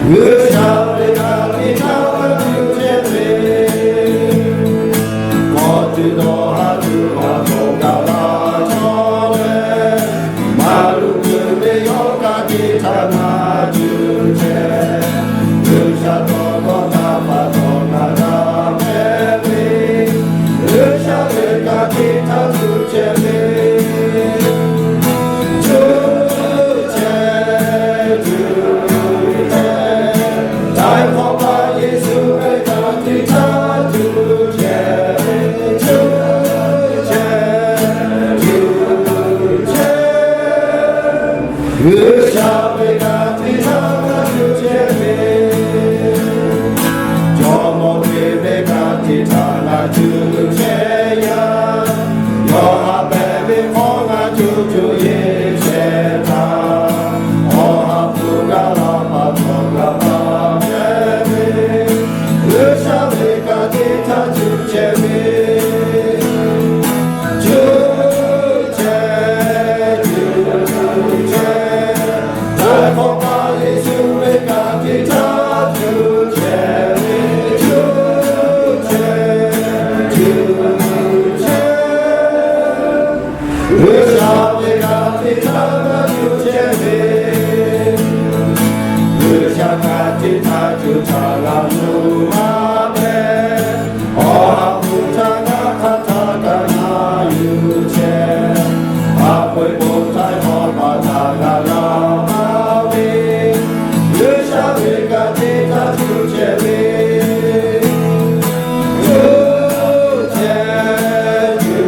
G'uiˬ sha ve hk'a tiꞈ htaˇ maˇ cuˇ chehˇ ve, kawˬ tuˬ dawˬ ha tuˬ a k'awꞈ gaˬ la chaw leh, maˍ luˬ tuˬ ve yawˇ hk'a tiꞈ htaˇ maˇ cuˇ chehˇ. G'uiˬ sha tawˇ hkawˇ htaꞈ pa taw ngaˬ g'a hpehꞈ ve, G'uiˬ sha ve hk'a tiꞈ htaˇ cuˇ chehˇ ve, cuˇ chehˇ, cuˇ chehˇ. Htaiˍ hk'awꞈ pa Yeˍsuˆ ve hk'a tiꞈ htaˇ cuˇ chehˇ ve, cuˇ chehˇ, cuˇ chehˇ. G'uiˬ sha ve hk'a tiꞈ htaˇ g'a cuˇ chehˇ ve, jawˇmawˇ Hkriꞈ ve hk'a tiꞈ htaˇ g'a cuˇ chehˇ yaˇ. Yawˇ ha hpehꞈ ve hk'awˇ g'a cuˇ cuˇ yeˬ chehˇ htaˇ, awˬ ha hpu gaˬ la pa taw g'a pa chehˇ ve, G'uiˬ sha ve hk'a tiꞈ htaˇ cuˇ chehˇ ve, cuˇ chehˇ, cuˇ chehˇ. Htaiˍ hk'awꞈ pa Yeˍsuˆ ve hk'a tiꞈ htaˇ cuˇ chehˇ ve, cuˇ chehˇ, cuˇ chehˇ. G'uiˬ sha ve hk'a tiꞈ htaˇ g'a cuˇ chehˇ ve, G'uiˬ sha hk'a tiꞈ htaˇ cuˇ htaˇ g'a nuˇ maˇ hpehꞈ. Awˬ ha hpu htaˇ ngaˬ hk'aˇ htaˇ kaꞈ na yuˬ chehˇ. Haꞈ peu-eˬ po htaiˍ hk'awꞈ pa htaˇ g'a la maˇ ve, G'uiˬ sha ve hk'a tiꞈ htaˇ cuˇ chehˇ ve, cuˇ chehˇ, cuˇ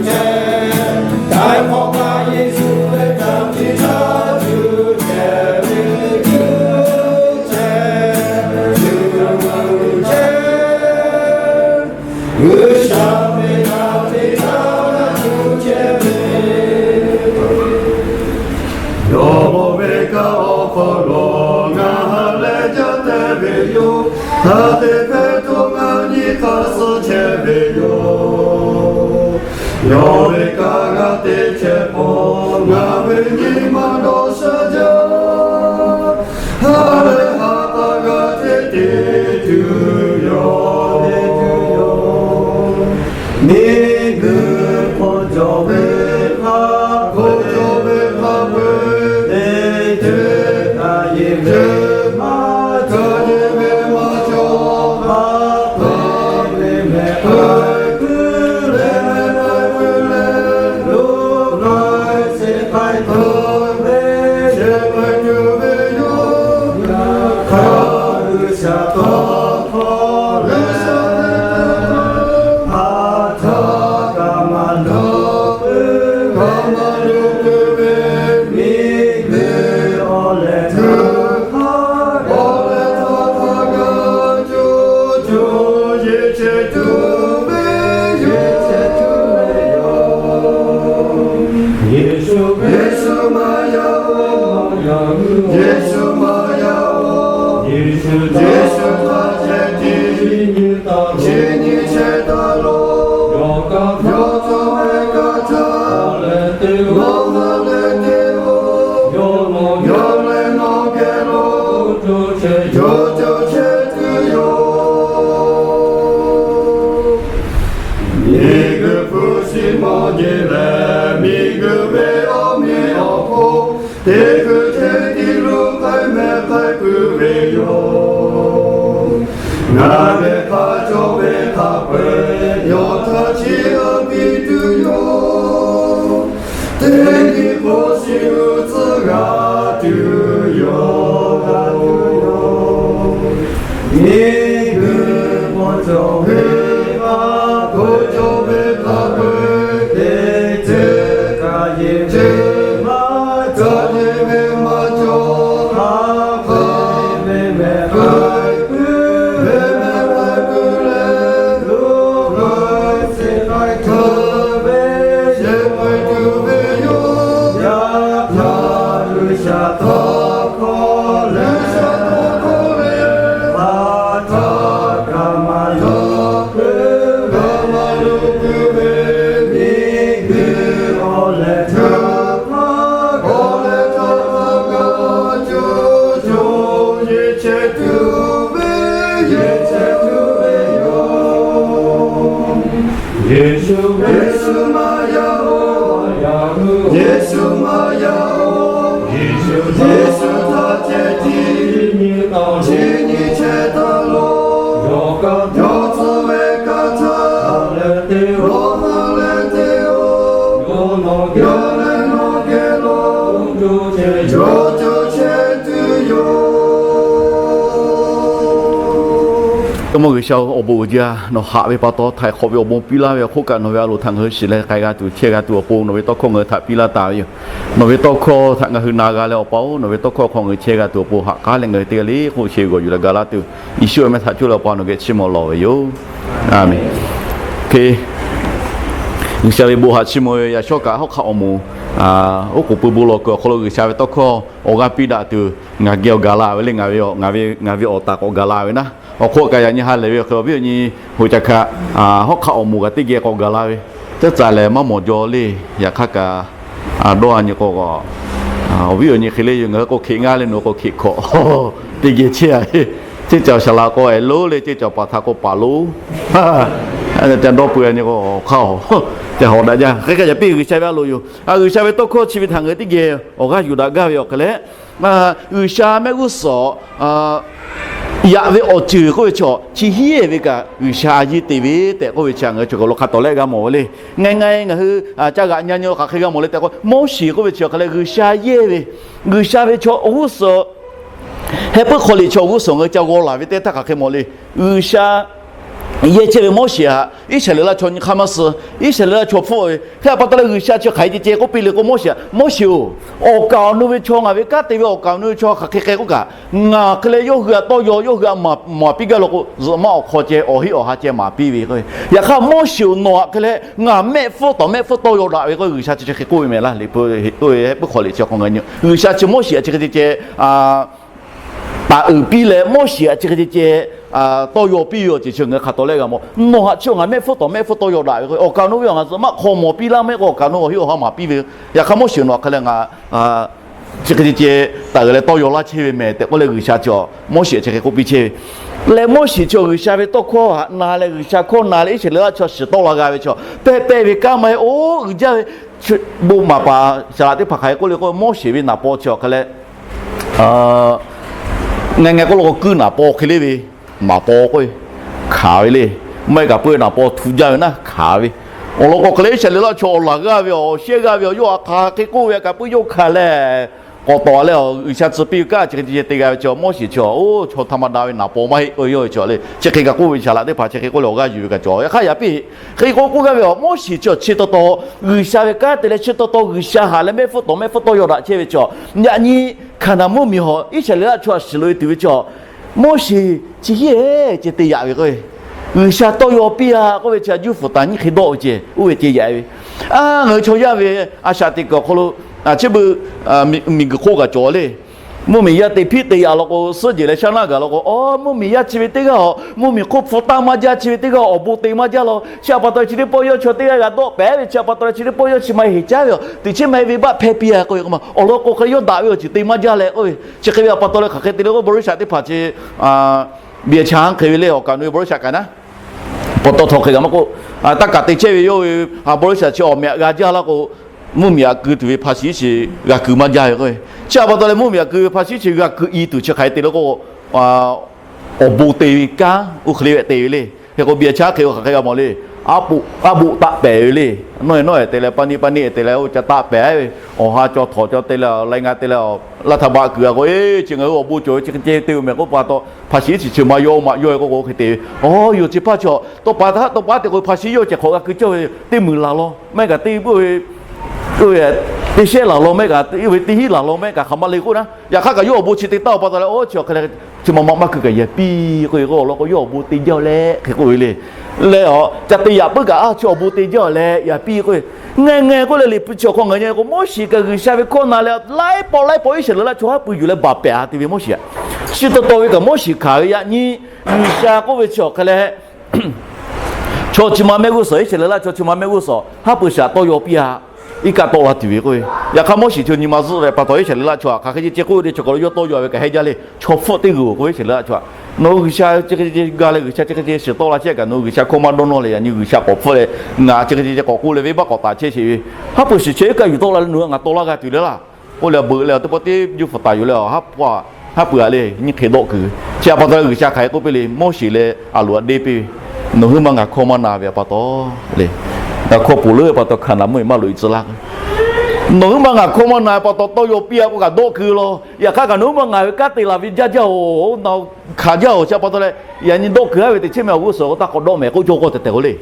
chehˇ. Htaiˍ hk'awꞈ pa Yeˍsuˆ ve hk'a tiꞈ htaˇ cuˇ chehˇ ve, cuˇ chehˇ, cuˇ chehˇ. G'uiˬ sha ve hk'a tiꞈ htaˇ g'a cuˇ chehˇ ve, jawˇmawˇ ve kaꞈ awˬ hk'aw lo ngaˬ ha leh jaˇ te ve yoˬ. Hk'a te hpehꞈ tuˬ ngaˬ nyi hk'aˇ suh chehˇ ve yoˬ. Yawˇ ve kaꞈ g'a te chehˇ k'o, ngaˬ ve nyi ma dawˇ sha jaˇ. Ha leh ha k'a g'a te te tuˬ yoˬ. Miˬguiˬ hk'oˆ cawˬ ve hk'a, hk'oˆ cawˬ ve hk'a peu-eˬ teˇ ceuˬ kaꞈ yeˬ ve maˇ cawˬ, yeˬ ve maˇ cawˬ. Hk'a peu-eˬ ve mehˬ k'ai puiˉ leh, mehˬ k'ai puiˉ leh, loꞈ k'ai sheˍ k'ai tuˬ ve, sheˍ k'ai tuˬ ve yoˬ. Yaꞈ hk'aˇ G'uiˬ sha tawˇ hkawˇ leh, G'uiˬ sha ve tawˇ hkawˇ htaꞈ htaˇ kaꞈ maˇ loꞈ puiˉ, kaꞈ maˇ loꞈ puiˉ ve, miˬguiˬ awˬ lehˬ htaˇ, awˬ lehˬ htaˇ htaˇ kaꞈ co co yeˬ chehˇ tuˬ ve, yeˬ chehˇ tuˬ ve yoˬ. Yeˍsuˆ, Yeˍsuˆ maˇ yaˇ-oˬ, Yeˍsuˆ maˇ yaˇ-oˬ, Yeˍsuˆ, Yeˍsuˆ htaꞈ chehˇ tiˉ, chi nyi chehˇ taˍ loˬ. Yawˇ kaꞈ, yawˇ cawˬ ve kaꞈ htaˇ, leh te, lawˇ ha leh te-oˬ. Yawˇ leh nawˬ geh lo co co chehˇ tuˬ yoˬ. Miˬguiˬ hpu shiˍ mawˇ jeˬ leh, miˬguiˬ ve awˬ meꞈ awˬ hponˇ teˇ hkui teˇ tiˉ lo k'ai mehˬ k'ai puiˉ ve yoˬ. Ngaˬ ve hk'a cawˬ ve hk'a peu-eˬ yawˇ htaꞈ chiˇ aꞈ piˇ tuˬ yoˬ. Teˇ nyi hk'oˆ shiˍ g'uiˬ tcuhˉ g'a tuˬ yoˬ. Miˬguiˬ hk'oˆ cawˬ ve hk'a, hk'oˆ cawˬ ve hk'a peu-eˬ teˇ ceuˬ kaꞈ yeˬ ve maˇ cawˬ, yeˬ ve maˇ cawˬ. Hk'a peu-eˬ ve mehˬ k'ai puiˉ Yeˍsuˆ maˇ yaˇ-oˬ, Yeˍsuˆ maˇ yaˇ-oˬ, Yeˍsuˆ htaꞈ ceh tiˉ, chi nyi chehˇ taˍ loˬ. Yawˇ tcuh ve kaꞈ htaˇ, lawˬ ha leh te-oˬ. Yawˇ leh nawˬ geh lo co co chehˇ tuˬ yoˬ. Awˬ mawˇ G'uiˬsha-oˬ, awˬ bon uiˍ jaˇ. Nawˬ haꞈ ve pa taw htaiˍ hk'awꞈ ve awˬ bon piˇ laˇ ve awˬ hk'oˆ kaꞈ, nawˬ ve a loˍ htaꞈ ngaˬ hui shiˍ leh k'ai g'a tuˬ, chehˇ g'a tuˬ awˬ pon nawˬ ve tawˇ hkawˇ ngaˬ hui htaꞈ piˇ laˇ taˍ ve yoˬ. Nawˬ ve tawˇ hkawˇ htaꞈ ngaˬ hui na g'a leh, Awˬ pa-oˬ, nawˬ ve tawˇ hkawˇ hk'aw ngaˬ hui chehˇ g'a tuˬ awˬ pon haꞈ k'aˉ leh ngaˬ hui teˇ g'aˇ le k'oˆ sheˍ ve g'awˬ yuˬ leh ga laˇ tuˬ, Yeˍsuˆ ve mehˆ htaꞈ cuˇ leh Awˬ pa nawˬ geh chiˇ mvuh lawˬ ve yoˬ. Aˬmenˍ. G'uiˬsha ve bon haꞈ chiˇ mvuh ve. Yaꞈ shawˉ kaꞈ hawˉ hk'aˆ awˬ moˍ, oˉ k'oˍ pui bon lawˬ kuiˬ awˬ hk'aw lo G'uiˬsha ve tawˇ hkawˇ awˬ g'aˇ piˇ daꞈ tuˬ ngaˬ geh awˬ gaˬ la ve le. Ngaˬ ve, ngaˬ ve awˬ taˍ k'awꞈ gaˬ la ve naˉ. Awˬ hk'oˆ kaꞈ yaꞈ nyi ha lehˬ ve awˬ hk'e awˬ viˉ awˬ nyi hoꞈ ca hkaꞈ, hawˉ hk'aˆ awˬ moˍ kaꞈ teˇ geh k'awꞈ gaˬ la ve, caˇ ca lehˬ maˇ mawˬ jaw le. Yaꞈ hk'aˇ kaꞈ dawˇ a nyi k'o, awˬ viˉ awˬ nyi hk'e le yoˬ. Ngaˬ hui k'o hkeꞈ ngaˇ le, nawˬ k'o hk'e hkawꞈ, teˇ geh chehˇ a. Ceˇ caˬ shaˍ laꞈ k'o ehˍ lonˉ le, ceˇ caˬ paˍ htaꞈ k'o paˍ lonˉ. Ca dawˇ pui a nyi k'o, awˬ hk'aˇ-oˬ, ca hawꞈ daꞈ jaˇ. Hk'e kaꞈ yaꞈ piˇ G'uiˬsha ve a loˍ yoˬ. G'uiˬsha ve tawˇ hkawˇ chi ve htaꞈ ngaˬ hui teˇ geh awˬ g'aˇ yuˬ daꞈ gaˇ ve awˬ hk'e leh, G'uiˬsha mehˆ g'uˇ suhˍ yaꞈ ve awˬ ceuˬ k'oˆ ve chaw chi hiˉ ve kaꞈ G'uiˬsha a yiˇ te ve tehꞈ k'oˆ ve chi ngaˬ hui chaw kaˬ lo hk'a tawˍ lehˆ g'a mawˬ ve le. Ngaˬ ngaˬ ngaˬ hui ca g'aꞈ nyi nyi hk'aˬ hk'e g'a mawˬ le tehꞈ k'o, Moˉseˍ k'oˆ ve chi awˬ hk'e leh G'uiˬsha yehˇ ve, G'uiˬsha ve chaw awˬ g'uˇ suhˍ, heh puiˉ hk'aw liꞈ chaw awˬ g'uˇ suhˍ ngaˬ hui ca g'aw laˬ ve teˇ htaˇ hk'aˬ hk'e mawˬ le. G'uiˬsha yehˇ chehˇ ve Moˉseˍ htaꞈ Iˉsaˍreˍlaˆ chaw nyi hk'aˇ maˇ suh. Iˉsaˍreˍlaˆ chaw hpfuhˆ ve hk'e a pa taw leh G'uiˬsha chi hk'aˬ hk'e ceh ceh k'oˆ piˇ le k'o, Moˉseˍ-oˬ, awˬ kaˍ awˬ nu ve chaw, ngaˬ ve kanˉ te ve awˬ kaˍ awˬ nu ve chaw hk'aˬ hk'e k'ai k'oˆ kaꞈ, ngaˬ hk'e leh yawˇ hui htaꞈ tawˇ yaw, yawˇ hui htaꞈ maˍ piˇ gaˇ law k'o, zuhꞈ maˆ awˬ hk'aw ceh awˬ heˆ awˬ ha ceh maˍ piˇ ve k'o. Yaꞈ hk'aˇ Moˉseˍ-oˬ, nawˬ htaꞈ hk'e leh ngaˬ mehˆ hpfuhˇ tawˍ mehˆ hpfuhˇ tawˇ yaw daꞈ ve k'o, G'uiˬsha chi chi hk'e k'oˆ ve mehˍ laˇ. Liꞈ hpu k'oˆ ve heh puiˉ hk'aw liꞈ chi hk'aw ngaˬ nyi G'uiˬsha chi Moˉseˍ htaꞈ chi hk'e ceh ceh taˍ uiˍ piˇ leh, Moˉseˍ htaꞈ chi hk'e ceh ceh tawˇ yaw piˇ ve awˬ ceuˬ chi ngaˬ hui hk'a tawˍ lehˆ g'a mawˬ. Nawˬ htaꞈ chi ngaˬ mehˆ hpfuhˇ tawˍ mehˆ hpfuhˇ tawˇ yaw daꞈ ve k'o, awˬ kaˍ awˬ nu ve awˬ ngaˬ zuhꞈ maˆ hk'aw mawˬ piˇ laˇ mehˆ k'o, awˬ kaˍ awˬ nu awˬ heˆ awˬ ha maˍ piˇ ve. Yaꞈ hk'aˇ Moˉseˍ nawˬ htaꞈ hk'e leh ngaˬ chi hk'e ceh ceh taˍ uiˍ leh tawˇ yaw laˇ chehˇ ve mehˍ tehꞈ k'oˆ leh G'uiˬsha chi Moˉseˍ htaꞈ chi hk'e k'oˆ piˇ chehˇ ve. Leh Moˉseˍ chi G'uiˬsha ve tawˇ hkawˇ htaꞈ na leh, G'uiˬsha hkawˇ na leh Iˉsaˍreˍlaˆ chaw shiˍ tawˆ la g'a ve chaw, pehˇ pehˇ ve kanˉ maˇ heˆ. Oˇ uiˍ jaˇ ve bon maˍ paˍ saˍ laꞈ teˇ hpaˍ hk'aˬ hk'e k'oˆ le k'o, Moˉseˍ ve naˍ paw chi awˬ hk'e leh, ngaˬ ngaˬ k'oˆ lo k'o kuiˇ naˍ paw hk'e le ve, naˍ paw k'oˆ ve hkanˍ ve le. Maˇ heˆ kaꞈ peuˇ naˍ paw htu jaˇ ve naˉ hkanˍ ve. Awˬ lawn k'o hk'e leh Iˉsaˍreˍlaˆ chaw awˬ laˬ g'aˇ ve, awˬ shehˇ g'aˇ ve, yawˇ htaꞈ hk'aˬ hk'e k'oˆ ve kaꞈ peuˇ yawˇ hkanˍ leh, k'awꞈ tawˍ leh G'uiˬsha tcuh piˇ ve kanˉ chi hk'e ceh ceh te g'a ve chi Moˉseˍ chi, oˇ chaw htaꞈ maˇ daꞈ ve naˍ paw maˇ heˆ k'oˆ ve yawˇ ve chaw le. Chi hk'e kaꞈ k'oˆ ve saˍ laꞈ teˇ hpaˍ chi hk'e k'oˆ leh awˬ g'aˇ yuˬ ve kaꞈ cawˬ. Yaꞈ hk'aˇ yaꞈ piˇ hk'e k'oˆ k'oˆ gaˇ ve a, Moˉseˍ chi chi taw taw G'uiˬsha ve kanˉ te leh chi taw taw G'uiˬsha haꞈ leh mehˆ hpfuhˇ tawˍ mehˆ hpfuhˇ tawˇ yaw daꞈ chehˇ ve chaw. Yaꞈ nyi Hkaˍnanˍ mvuhˇmiˬ hawˬ Iˉsaˍreˍlaˆ chaw htaꞈ shiˍ loꞈ e tuˬ ve chaw, Moˉseˍ chi hiˉ ceh te yaꞈ ve k'o, G'uiˬsha tawˇ yaw piˇ a k'oˆ ve chi a juˇ fuˍ taˍ nyiˇ hk'e dawˆ ve ceh oˇ ve ceh yaꞈ ve. A, ngaˬ hui chaw yaˇ ve a shaꞈ teꞈ kuiˬ awˬ hk'aw lo chi beuꞈ miˬguiˬ hk'oˆ kaꞈ cawˬ le. Mvuhˇmiˬ yaˇ teꞈ hpiˉ te yaꞈ law k'o, suhˉ jeˬ leh shaˉ naˆ gaˬ law k'o, aˬ, mvuhˇmiˬ yaˇ chi ve teˇ g'aˇ aˬ, mvuhˇmiˬ hk'oˆ hpu tanˇ maˇ jaˇ, chi ve teˇ g'aˇ awˬ bon te maˇ jaˇ law. Chi a pa taw leh chi teˇ pawˆ yawˇ chaw teˇ g'aˇ g'a dawˆ pehˍ ve, chi a pa taw leh chi teˇ pawˆ yawˇ chi ma heˍ caˉ ve aˬ, teꞈ chiˉ ma e ve baˆ hpehˇ piˇ a k'oˆ ve k'o ma, awˬ lawn k'o hk'e leh yawˇ daꞈ ve awˬ ceuˬ te maˇ jaˇ leh k'oˆ ve. Chi hk'e ve a pa taw leh hk'aˬ hk'e te le k'o, บริษัท teˇ hpaˍ chi เบียร์ช้าง hk'e ve le, awˬ kaˍ awˬ nu ve บริษัท kaꞈ naˉ, pa taw htaw hk'e g'a maˇ k'oˆ, taˇ kaꞈ te chehˇ ve yawˇ ve บริษัท chi awˬ meh aꞈ g'a jaˇ laˇ k'o, mvuhˇmiˬ aꞈ keu tuˬ ve hpa shiˉ chi g'a keu maˇ jaˇ ve k'o. Chi a pa taw leh mvuhˇmiˬ aꞈ keu ve hpa shiˉ chi g'a keu i tuˬ chi hk'aˬ hk'e te le k'o, awˬ bon te ve kanˉ oˇ hk'e le ve te ve le. Hk'e k'o เบียร์ช้าง hk'e k'o hk'aˬ hk'e g'a mawˬ le. Aˉ poꞈ aˉ poꞈ taˆ pehˍ ve le. Nawˇ e nawˇ e te leh paˇ neˇ paˇ neˇ e te leh oˇ ca taˆ pehˍ ve, awˬ ha caw htawnˍ caw te leh, lai nga te leh, laˇ htaˇ baˆ kuiˬ a k'o, e, chi ngaˬ hui awˬ bon cawˬ ve chi hk'e ceh te ve mehˍ k'oˆ pa taw, hpa shiˉ chi chi maˇ yawˇ maˇ yawˇ e k'oˆ k'o hk'e te ve. Aˬ, yawˇ chi hpaˇ chaw tawˇ pa taˇ tawˇ pa te k'o, hpa shiˉ yawˇ ceh hk'awꞈ g'a keu cawˇ ve teˇ muiˬ laˬ law, maˇ heˆ kaꞈ teˇ ve, teˇ shehˆ laˬ law, maˇ heˆ kaꞈ teˇ ve teˇ hinˉ laˬ law, maˇ heˆ kaꞈ hk'aˬ ma le k'oˆ naˉ. Yaꞈ hk'aˇ kaꞈ yawˇ awˬ bon chi te taˍ pa taw leh, oˇ chi awˬ hk'e leh chi ma ma maˇ keu kaꞈ yehˬ piˇ k'oˆ ve k'o, awˬ lawn k'o yawˇ awˬ bon te jaˇ leh hk'e k'oˆ ve le. Leh aˬ, ca te yaꞈ puiˉ kaꞈ a chi awˬ bon te jaˇ leh yehˬ piˇ k'oˆ ve. Ngaˬ ngaˬ k'oˆ leh Liꞈ hpu chi awˬ hk'aw ngaˬ nyi k'o, Moˉseˍ kaꞈ G'uiˬsha ve hkawˇ na leh laiˉ pawˆ laiˉ pawˆ Iˉsaˍreˍlaˆ chaw haˉ pui yuˬ leh baˬ pehˍ a te ve Moˉseˍ a. Chi taw taw ve kaꞈ Moˉseˍ hkanˍ ve yaꞈ nyi G'uiˬsha k'oˆ ve chi awˬ hk'e leh, chaw chi ma mehˆ g'uˇ suhˍ, Iˉsaˍreˍlaˆ chaw chi ma mehˆ g'uˇ suhˍ haˉ pui shaˍ tawˇ yaw piˇ a. iˉ kaˆ tawˆ la tuˬ ve k'oˆ ve. Yaꞈ hk'aˇ Moˉseˍ chi nyi ma zuhˆ ve pa taw, Iˉsaˍreˍlaˆ chaw htaꞈ hk'aˬ hk'e ceh k'oˆ ve le, chaw kaˬ lo yawˇ tawˇ yaw ve kaꞈ hehnˇ jaˇ le. Chaw hpfuhˆ teˇ g'uiˬ k'oˆ ve Iˉsaˍreˍlaˆ chaw htaꞈ, nawˬ hui G'uiˬsha chi hk'e ceh ga leh G'uiˬsha chi hk'e ceh shiˍ tawˆ la chehˇ kaꞈ, nawˬ hui G'uiˬsha hkawˇ maˇ dawˇ nawˇ leh, yaꞈ nyi G'uiˬsha k'awꞈ hpfuhˆ leh, ngaˬ chi hk'e ceh k'awꞈ k'oˆ leh venˇbaˆ k'awꞈ taˍ chehˇ sheˍ ve. Haˉ pui shiˍ chehˇ iˉ kaˆ yuˬ tawˆ la leh nawˬ hui ngaˬ taw laˇ g'a tuˬ le laˇ k'oˆ leh, beuꞈ leh awˬ teˇ pawˆ teˇ juˇ hpu taˍ yuˬ leh, haˉ pui-a le, nyiˇ hk'e dawˆ kuiˬ ve. Chi htaꞈ pa taw leh G'uiˬsha hk'aˬ hk'e k'oˆ piˇ le, Moˉseˍ leh Aˍronˍ htaꞈ deˇ piˇ ve, nawˬ hui ma ngaˬ hkawˇ maˇ na ve pa taw le, ngaˬ hkawˇ ponˬ leuˉ ve pa taw Hkaˍnanˍ mvuhˇmiˬ maˇ loꞈ-e tcuh laˇ. Nawˬ hui ma ngaˬ hkawˇ maˇ na ve pa taw tawˇ yaw piˇ-a k'oˆ kaꞈ dawˆ kuiˬ ve law. Yaꞈ hk'aˇ kaꞈ nawˬ hui ma ngaˬ ve kanˉ te laˬ ve jaˇ jaˇ-oˬ, na hkanˍ jaˇ-oˬ. Chi htaꞈ pa taw leh yaꞈ nyi dawˆ kuiˬ-a ve teꞈ chiˉ meh awˬ g'uˇ suhˍ k'o taˇ k'awꞈ dawˆ mehˍ k'oˆ cawˇ k'o tehꞈ tehꞈ k'o le.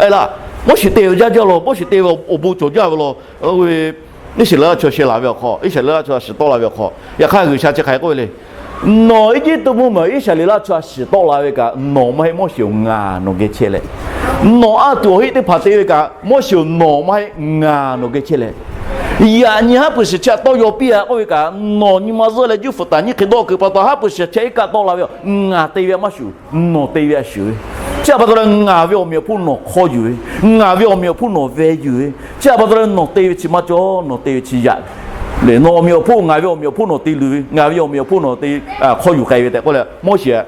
Aˬ laˇ, Moˉseˍ te ve jaˇ jaˇ law, Moˉseˍ te ve awˬ bon cawˬ jaˇ ve law. Iˉsaˍreˍlaˆ chaw sheh laˬ ve awˬ hk'aw, Iˉsaˍreˍlaˆ chaw shiˍ tawˆ la ve awˬ hk'aw, yaꞈ hk'aˇ G'uiˬsha chi hk'aˬ hk'e k'oˆ ve le. Nawˬ Eˇjiˇtuꞈ mvuhˇmiˬ Iˉsaˍreˍlaˆ chaw shiˍ tawˆ la ve kaꞈ nawˬ maˇ heˆ, Moˉseˍ-oˬ, ngaˬ nawˬ geh chehˇ leh, nawˬ a tuˬ awˬ heˆ teˇ hpaˍ te ve kaꞈ Moˉseˍ-oˬ, nawˬ maˇ heˆ, ngaˬ nawˬ geh chehˇ leh, yaꞈ nyi haˉ pui shiˍ chi htaꞈ tawˇ yaw piˇ-a k'oˆ ve kaꞈ, nawˬ nyi ma zuhˆ leh juˇ hpu taˍ nyiˇ hk'e dawˆ kuiˬ pa taw haˉ pui shiˍ chi iˉ kaˆ tawˆ la ve, ngaˬ te ve maˇ shuˍ, nawˬ te ve a shuˍ ve. Chi htaꞈ pa taw leh ngaˬ ve awˬ meꞈ awˬ hponˇ nawˬ hk'aw yuˬ ve, ngaˬ ve awˬ meꞈ awˬ hponˇ nawˬ veh yuˬ ve. Chi htaꞈ pa taw leh nawˬ te ve chi maˇ cawˇ, nawˬ te ve chi yaꞈ ve. Nawˬ awˬ meꞈ awˬ hponˇ, ngaˬ ve awˬ meꞈ awˬ hponˇ nawˬ te luˬ ve, ngaˬ ve awˬ meꞈ awˬ hponˇ nawˬ te hk'aw yuˬ k'ai ve tehꞈ k'oˆ leh, Moˉseˍ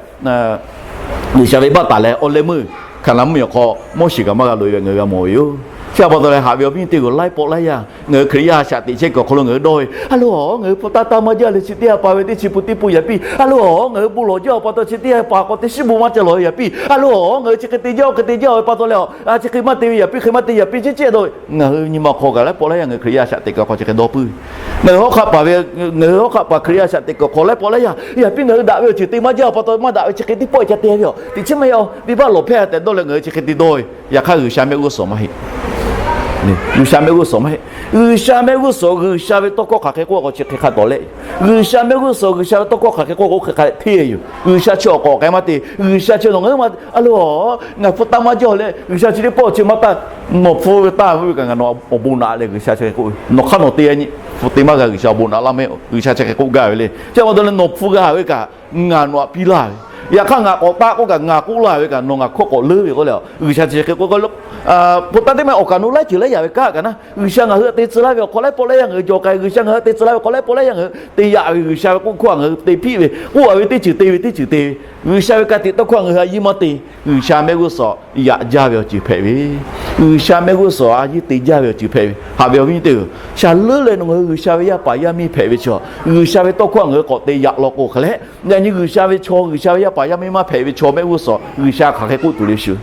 G'uiˬsha ve baˆ taˍ leh awˬ leh meuˇ Hkaˍnanˍ mvuhˇmiˬ awˬ hk'aw Moˉseˍ kaꞈ maˇ g'a loꞈ-e ve ngaˬ hui g'a mawˬ ve yoˬ. Chi htaꞈ pa taw leh haꞈ ve awˬ viˉ teˇ g'uˬ laiˉ pawˆ laiˉ yaˇ ngaˬ hui Hkriꞈ yaˇ a shaꞈ teꞈ chehˇ kuiˬ awˬ hk'aw lo ngaˬ hui dawˇ ve, a lo-aˬ, ngaˬ hui hpu taˇ taˇ maˇ jaˇ leh chi teˇ ha pa ve teˇ chi pun teˇ pun yaꞈ piˇ. A lo-aˬ, ngaˬ hui bon lawˬ jaˇ-oˬ pa taw chi teˇ ha pa k'awꞈ te shiˉ bon maˇ ca lawˬ ve yaꞈ piˇ. A lo-aˬ, ngaˬ hui chi hk'e te jaˇ, oˇ hk'e te jaˇ-oˬ ve pa taw leh, a chi hk'e maˇ te ve yaꞈ piˇ, hk'e maˇ te yaꞈ piˇ, ceh ceh dawˇ ve. Ngaˬ hui nyi ma hk'aw kaꞈ laiˉ pawˆ laiˉ yaˇ ngaˬ hui Hkriꞈ yaˇ a shaꞈ teꞈ kuiˬ awˬ hk'aw chi hk'e dawˇ puiˉ. Ngaˬ hui hawˉ hk'aˆ paˍ ve, ngaˬ hui hawˉ hk'aˆ paˍ Hkriꞈ yaˇ a shaꞈ teꞈ kuiˬ awˬ hk'aw laiˉ pawˆ laiˉ yaˇ yaꞈ piˇ, ngaˬ hui daꞈ ve awˬ ceuˬ te maˇ jaˇ-oˬ pa taw maˇ daꞈ ve chi hk'e teˇ pawˆ ca te ve yoˬ. Teꞈ chiˉ maˇ heˆ-oˬ, venˇbaˆ lawˬ hpehˇ tehꞈ dawˇ leh ngaˬ hui chi hk'e te dawˇ ve. Yaꞈ hk'aˇ G'uiˬsha mehˆ g'uˇ suhˍ maˇ heˆ. G'uiˬsha mehˆ g'uˇ suhˍ maˇ heˆ. G'uiˬsha mehˆ g'uˇ suhˍ, G'uiˬsha ve tawˇ hkawˇ hk'aˬ hk'e k'oˆ k'o chi hk'e hk'a tawˍ leh, G'uiˬsha mehˆ g'uˇ suhˍ, G'uiˬsha ve tawˇ hkawˇ hk'aˬ hk'e k'oˆ k'o hk'e hk'a leh hteˇ ve yoˬ. G'uiˬsha chi awˬ k'awꞈ k'ai maˇ te. G'uiˬsha chi nawˬ ngaˬ hui ma, a lo-aˬ, ngaˬ hpu taˇ maˇ jaˇ leh G'uiˬsha chi teˇ pawˆ chi maˇ taˇ, nawˬ hpu ve taˇ ve kaꞈ ngaˬ nawˬ awˬ bon naꞈ leh G'uiˬsha chi hk'e k'oˆ ve, nawˬ hk'aˇ nawˬ te nyi, hpu te maˇ g'a G'uiˬsha awˬ bon naꞈ laˇ mehˆ. G'uiˬsha chi hk'e k'oˆ gaˇ ve le. Chi pa taw leh nawˬ hpu g'a ve kaꞈ ngaˬ nawˬ htaꞈ piˇ laˇ ve, yaꞈ hk'aˇ ngaˬ k'awꞈ taˆ k'oˆ kaꞈ ngaˬ k'oˆ laˇ ve kaꞈ nawˬ ngaˬ hkawˇ k'awꞈ leuˉ ve k'oˆ leh, G'uiˬsha chi hk'e k'oˆ k'o, hpu taˇ teˇ maˇ awˬ kaꞈ nawˬ laiˉ ceuˬ laiˉ yaꞈ ve kaꞈ kaꞈ na, G'uiˬsha ngaˬ hui htaꞈ te tcuh laˇ ve awˬ hk'aw laiˉ pawˆ laiˉ yaˇ ngaˬ hui jaw k'ai, G'uiˬsha ngaˬ hui htaꞈ te tcuh laˇ ve awˬ hk'aw laiˉ pawˆ laiˉ yaˇ ngaˬ hui te yaꞈ ve, G'uiˬsha ve k'oˆ hkawˇ htaꞈ ngaˬ hui te hpiˆ ve, k'oˆ-a ve teˇ ceuˬ te ve teˇ ceuˬ te ve, G'uiˬsha ve ka tiꞈ tawˇ hkawˇ htaꞈ ngaˬ hui a yiˇ maˇ te. G'uiˬsha mehˆ g'uˇ suhˍ yaꞈ jaˇ ve awˬ ceuˬ hpehꞈ ve, G'uiˬsha mehˆ g'uˇ suhˍ a yiˇ te jaˇ ve awˬ ceuˬ hpehꞈ ve. Haꞈ ve awˬ viˉ teˇ g'uˬ, shaˍ leuˉ leh nawˬ ngaˬ hui G'uiˬsha ve yaˇ paˍ yaˇ miˇ hpehꞈ ve chaw, G'uiˬsha ve tawˇ hkawˇ htaꞈ ngaˬ hui k'awꞈ te yaꞈ law k'o hk'aˬ leh, yaꞈ nyi G'uiˬsha ve chaw, G'uiˬsha ve yaˇ paˍ yaˇ miˇ maˇ hpehꞈ ve chaw mehˆ g'uˇ suhˍ G'uiˬsha hk'aˬ hk'e k'oˆ tuˬ le shuˍ.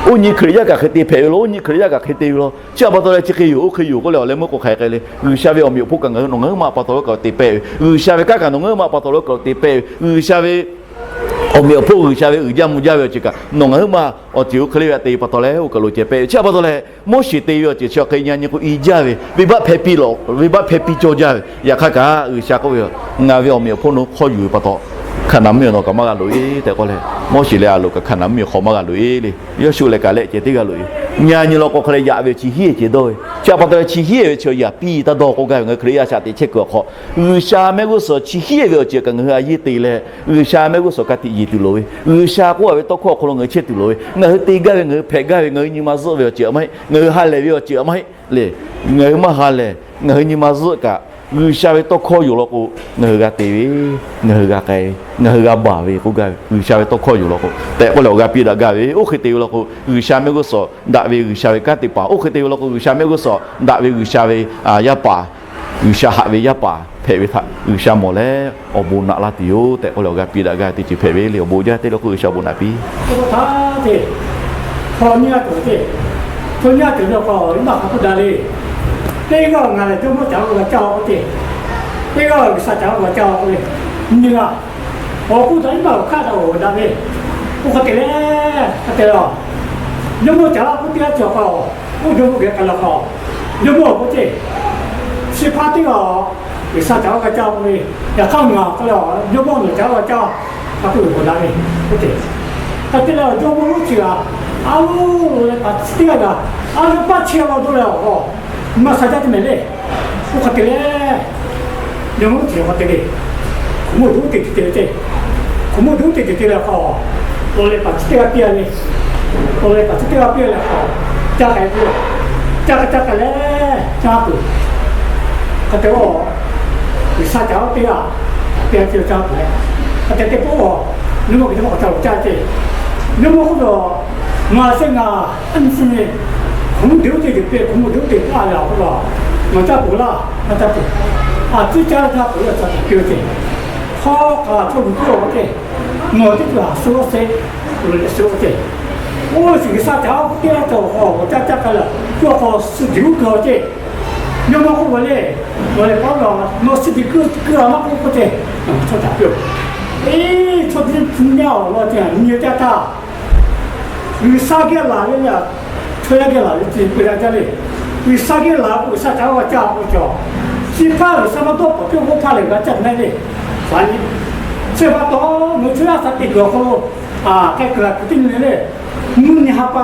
Oˇ nyi Hkriꞈ yaˇ kaꞈ hk'e te hpehꞈ ve law, oˇ nyi Hkriꞈ yaˇ kaꞈ hk'e te ve law. Chi htaꞈ pa taw leh chi hk'e yoˬ, oˇ hk'e yoˬ k'oˆ leh awˬ leh meuˇ k'o hk'aˬ hk'e le, G'uiˬsha ve awˬ meꞈ awˬ hponˇ kaꞈ ngaˬ hui nawˬ ngaˬ hui ma pa taw lo kaꞈ te pehˇ ve, G'uiˬsha ve kanˉ kaꞈ nawˬ ngaˬ hui ma pa taw lo kaꞈ te pehˇ ve, G'uiˬsha ve awˬ meꞈ awˬ hponˇ, G'uiˬsha ve uiˍ jaˇ mvuh jaˇ ve awˬ ceuˬ kaꞈ nawˬ ngaˬ hui ma awˬ ceuˬ oˇ hk'e le ve htaꞈ te pa taw leh oˇ kaˬ lo ceh pehˇ ve. Chi htaꞈ pa taw leh Moˉseˍ te ve awˬ ceuˬ chi awˬ hk'e nyi nyi k'o i jaˇ ve, venˇbaˆ hpehˇ piˇ lawˬ, venˇbaˆ hpehˇ piˇ cawˇ jaˇ ve. Yaꞈ hk'aˇ kaꞈ G'uiˬsha k'oˆ ve, ngaˬ ve awˬ meꞈ awˬ hponˇ nawˬ hk'aw yuˬ ve pa taw, Hkaˍnanˍ mvuhˇmiˬ nawˬ kaꞈ maˇ g'a loꞈ-e tehꞈ k'oˆ leh, Moˉseˍ leh Aˍronˍ kaꞈ Hkaˍnanˍ mvuhˇmiˬ hk'aw maˇ g'a loꞈ-e le. Yawˇshuˆ leh Kaˍlehˆ ceh tiˉ g'a loꞈ-e. Nyi nyi law k'o hk'aˬ leh yaꞈ ve awˬ chi hiˉ ceh dawˇ ve. Chi htaꞈ pa taw leh chi hiˉ ve chi yaꞈ piˇ taˇ dawˇ k'oˆ gaˇ ve ngaˬ hui Hkriꞈ yaˇ a shaꞈ teꞈ chehˇ kuiˬ awˬ hk'aw, G'uiˬsha mehˆ g'uˇ suhˍ chi hiˉ ve awˬ ceuˬ kaꞈ ngaˬ hui a yiˇ te leh, G'uiˬsha mehˆ g'uˇ suhˍ ka tiꞈ yeˬ tuˬ loˍ ve, G'uiˬsha k'oˆ-a ve tawˇ hkawˇ awˬ hk'aw lo ngaˬ hui chehˇ tuˬ loˍ ve, ngaˬ hui te gaˇ ve, ngaˬ hui hpehꞈ gaˇ ve, ngaˬ hui nyi ma zuhˆ ve awˬ ceuˬ maˇ heˆ, ngaˬ hui ha lehˬ ve awˬ ceuˬ maˇ heˆ le. Ngaˬ hui maˇ ha lehˬ, ngaˬ hui nyi ma zuhˆ kaꞈ, G'uiˬsha ve tawˇ hkawˇ yoˬ law k'o, ngaˬ hui g'a te ve, ngaˬ hui g'a k'ai, ngaˬ hui g'a baˬ ve k'oˆ gaˇ ve, G'uiˬsha ve tawˇ hkawˇ yoˬ law k'o tehꞈ k'oˆ leh awˬ g'a piˇ daꞈ gaˇ ve. Oˇ hk'e te ve law k'o, G'uiˬsha mehˆ g'uˇ suhˍ daꞈ ve G'uiˬsha ve kanˉ te paˍ, oˇ hk'e te ve law k'o, G'uiˬsha mehˆ g'uˇ suhˍ daꞈ ve G'uiˬsha ve yaˇ paˍ, G'uiˬsha haꞈ ve yaˇ paˍ hpehꞈ ve htaꞈ G'uiˬsha mawˬ leh awˬ bon naꞈ laˇ tuˬ yoˬ tehꞈ k'oˆ leh awˬ g'a piˇ daꞈ gaˇ ve teˇ ceuˬ hpehꞈ ve le. Awˬ bon jaˇ te law k'o G'uiˬsha awˬ bon naꞈ piˇ. Hk'aw nyi a tuˬ te, hk'aw nyi a tuˬ ve awˬ hk'aw iˉ maˬ hk'a hpu daꞈ le. Teˇ g'aˇ ngaˬ lehˬ jawˇmawˇ caˍ laˇ g'a caˇ-oˬ k'oˆ ce. Teˇ g'aˇ G'uiˬsha caˍ laˇ g'a caˇ-oˬ k'oˆ ve, nyi g'a. Awˬ k'oˆ htaꞈ iˉ maˬ awˬ hk'aˇ htaꞈ awˬ daꞈ ve, oˇ hk'a te leh, hk'a te leh, jawˇmawˇ caˍ laˇ k'oˆ teˇ g'aˇ cawˬ k'o, oˇ jawˇmawˇ geh k'ai la k'o, jawˇmawˇ k'oˆ ce, chi hpaˇ teˇ g'aˇ G'uiˬsha caˍ laˇ g'a caˇ k'oˆ ve, yaꞈ hk'aˇ ngaˬ k'oˆ leh jawˇmawˇ nawˬ caˍ laˇ g'a caˇ, a k'oˆ ve awˬ daꞈ ve, oˇ ce. Hk'a te leh jawˇmawˇ lonˉ chi g'aˇ, a loˉ leh paˍ chi teˇ g'aˇ g'aˇ, a loˉ paˇ chehˇ law dawˇ leh awˬ k'o, maˇ sha jaˇ teˇ mehˍ le. Oˇ hk'a te leh, jawˇmawˇ lonˉ chi hk'a te le. Hk'aw mawˇ duˉ te te te le ce. Hk'aw mawˇ duˉ te te te leh k'o, law leh paˍ chi teˇ g'aˇ piˇ-a le. Law leh paˍ chi teˇ g'aˇ piˇ-a leh k'o, caˇ k'ai ve, caˇ k'ai caˇ k'ai leh, caˇ peuˬ. Hk'e te a, G'uiˬsha caˍ laˇ teˇ g'aˇ, teˇ g'aˇ te caˇ peuˬ. Hk'e te teˇ pawˆ a, nyi ma g'uiˬ teˇ pawˆ k'awꞈ ca loˍ caˇ ceˇ. Nyi ma k'oˆ ve, ngaˬ sheh ngaˬ, a nyi chi nyi, hk'aw mvuhˇ deˬ oˇ teˇ ceuˬ peuˬ, hk'aw mvuhˇ deˬ oˇ teˇ ceuˬ taˇ ve a k'oˆ la, ngaˬ caˇ peuˬ laˇ, ngaˬ caˇ peuˬ. A ciˉ caˇ caˇ peuˬ, a caˇ peuˬ ceˇ. Hk'aw kaꞈ chaw luˬ kuiˬ a ceˇ. Nawˬ teˇ ceuˬ a suh laˇ sheˍ, lo leh suh laˇ ceˇ. Oˇ ve shiˍ G'uiˬsha caˍ laˇ k'oˆ teˇ g'aˇ cawˬ k'awꞈ caˇ caˇ k'ai leh, yawˇ k'awꞈ suh diˬ uˉ keu a ceˇ. Nyi ma k'oˆ ve le, nawˬ lehˬ paˉ la, nawˬ suh diˬ keu keu a maˇ k'oˆ k'oˆ ceˇ. Chaw caˍ piˇ-oˬ, eˇ, chaw teˇ nyi awˬ lawn ceˇ, nyi caˇ htaˇ G'uiˬsha geh laˬ ve le, chaw yaˇ geh laˬ ve chi peu daꞈ jaˇ le. G'uiˬsha geh laˬ k'o, G'uiˬsha caˍ laˇ g'a caˇ k'o cawˬ. Chi hpaˇ G'uiˬsha maˇ dawˇ paˍ piˇ k'oˆ hpaˇ lehˬ g'a caˇ na le. Chi pa taw, ngaˬ hui chaw yaˇ sha te kuiˬ awˬ hk'aw lo, a, hk'e kuiˬ la kuiˬ teˇ nyi le le. Mvuhˇ nyi ha pa,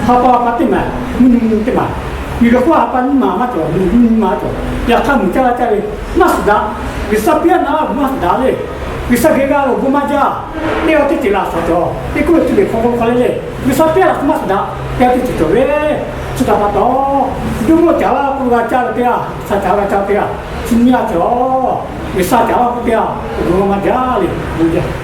ha pa pa teˇ maˬ, mvuhˇ nyi mvuhˇ nyi teˇ maˬ. Miˬguiˬ hk'oˆ ha pa nyiˇ maˬ maˇ cawˬ, mvuhˇ nyi nyiˇ maˬ cawˬ. Yaꞈ hk'aˇ mvuhˇ caˇ g'a caˇ ve maˇ suhˍ daꞈ. G'uiˬsha piˇ laˇ na g'a maˇ suhˍ daꞈ le. G'uiˬsha geh g'a lo bon maˇ jaˇ. Teˇ g'aˇ teˇ ceuˬ laꞈ shawnˍ cawˬ. Teˇ hkui ve tuˬ ve hk'aw hk'aw hk'aw le le, G'uiˬsha piˇ laˇ na maˇ suhˍ daꞈ. Teˇ g'aˇ teˇ ceuˬ cawˬ ve, chi htaꞈ pa taw, jawˇmawˇ caˍ laˇ k'oˆ ve g'a caˇ ve teˇ g'aˇ, G'uiˬsha caˍ laˇ g'a caˇ ve teˇ g'aˇ, chi nyiˇ g'aˇ cawˬ. G'uiˬsha caˍ laˇ k'oˆ teˇ g'aˇ, awˬ bon maˇ jaˇ le, bon jaˇ.